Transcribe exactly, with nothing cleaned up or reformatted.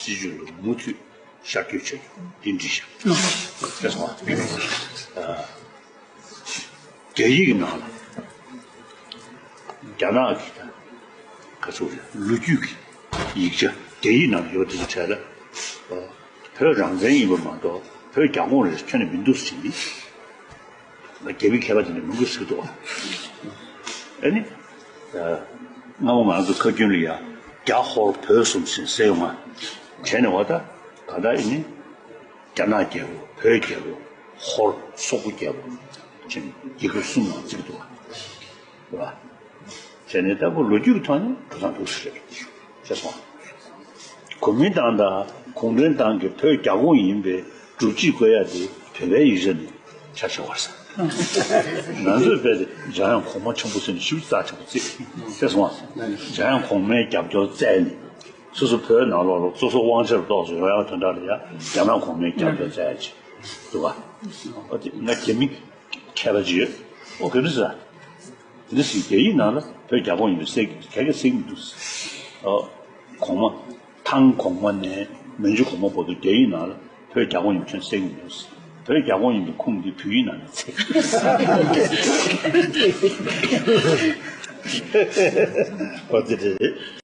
སྲིད་བྱུས་ལ་མུ་མཐུད་ཤར་བསྐྱོད་བྱ་རྒྱུ་འདི་འགྲིག་ཤག་ཤེས་སོང་ཨ། རྒྱ་ཡིག་གི་ནང་ལ་རྒྱ་ནག་གི་དང་ག་ཚོད་རེད། ལོ་རྒྱུས་ཀྱི་ཡིག་ཆ་རྒྱ་ཡིག་ནང་ཡོད་དེ་ཚོ་གྲས་ལ་བོད་རང་བཙན་ཡིན་པ་མ་གཏོགས་བོད་རྒྱ་ཁོངས་རེད་ཁྱོན་ནས་མི་འདུག་ཟེར་ནི། རྒྱ་མི་མཁས་པ་དེ་འདྲ་མང་པོ་ཟེར་འདུག་བ། ཨ་ནི། སྔ་མོ་ང་ཚོ་ཁ་རྒྱུན་ལ་ཡ་རྒྱ་ཧོར་བོད་གསུམ་ཟེར་ཟེར་ཡོང་ང་། བྱས་ནས་བ་ད་ག་ད་ཨ་ནི། རྒྱ་ནག་རྒྱལ་པོ་བོད་རྒྱལ་པོ་ཧོར་སོག་པོ་རྒྱལ་པོ་ཅེས་རྒྱལ་ཁབ་གསུམ་ནང་བརྩི་གི་འདུག་བ། རེད་བ། བྱས་ནས་ལྟ་བུ་ལོ་རྒྱུས་ཀྱི་ཐོག་ནས་འགྲོ་སྟངས་འདུག་ཟེར་རེད། ཤེས་སོང་། གོ་མིན་ཏང་དང་གུང་ཁྲན་ཏང་གིས་བོད་རྒྱ་ཁོངས་ཡིན་པའི་སྒྲུབ་བྱེད་བཀོད་ཡ་དེ་བོད་པའི་ཡིག་ཆ་ནས་ཆ་བཞག་པར་ཟེར། ང་ཚོས་རྦད་དེ་འཇམ་དབྱངས་གོང་མ་ཆེན་པོ་ཟེར་ནས་ཞིབ་རྩ་ཆེན་པོ་བརྩིས། ཤེས་སོང་ཨ། འཇམ་དབྱངས་གོང་མའི་རྒྱབ་སྐྱོར་བཙལ་ནས་སོ་སོ་བོད་ནང་ལོགས་ལ་སོ་སོ་དབང་ཆ་ལ་གཏོགས་སུ་ཡོང་ཡག་དོན་དག་ལ་ཡ་འཇམ་དབྱངས་གོང་མའི་རྒྱབ་སྐྱོར་བཙལ་ཡ་ཅིག་འདུག་ག་ཨོ་དེ་ང་རྒྱ་མི་མཁས་པ་ཅིག་ཡོད། ཨོ་ག་འདྲ་ཟེར། འདི་ཞིག་རྒྱ་ཡིག་ནང་ལ་བོད་རྒྱ་ཁོངས་ཡིན་པའི་གསལ་ག་གེ་གསལ་གྱི་མི་འདུག་ཨོ། གོང་མ། ཐང་གོང་མ་ནས་མན་ཇུ་གོང་མ་བར་དུ་རྒྱ་ཡིག་ནང་ལ་བོད་རྒྱ་ཁོངས་ཡིན་པའི་ཁྱོན་གསལ་གྱི་མི་འདུག་བོད་རྒྱ་ཁོངས་ཡིན་པའི་ཁུངས་འདི་བོད་ཡིག་ནང་ནས་གསལ། ཨོ་དེ་རེད།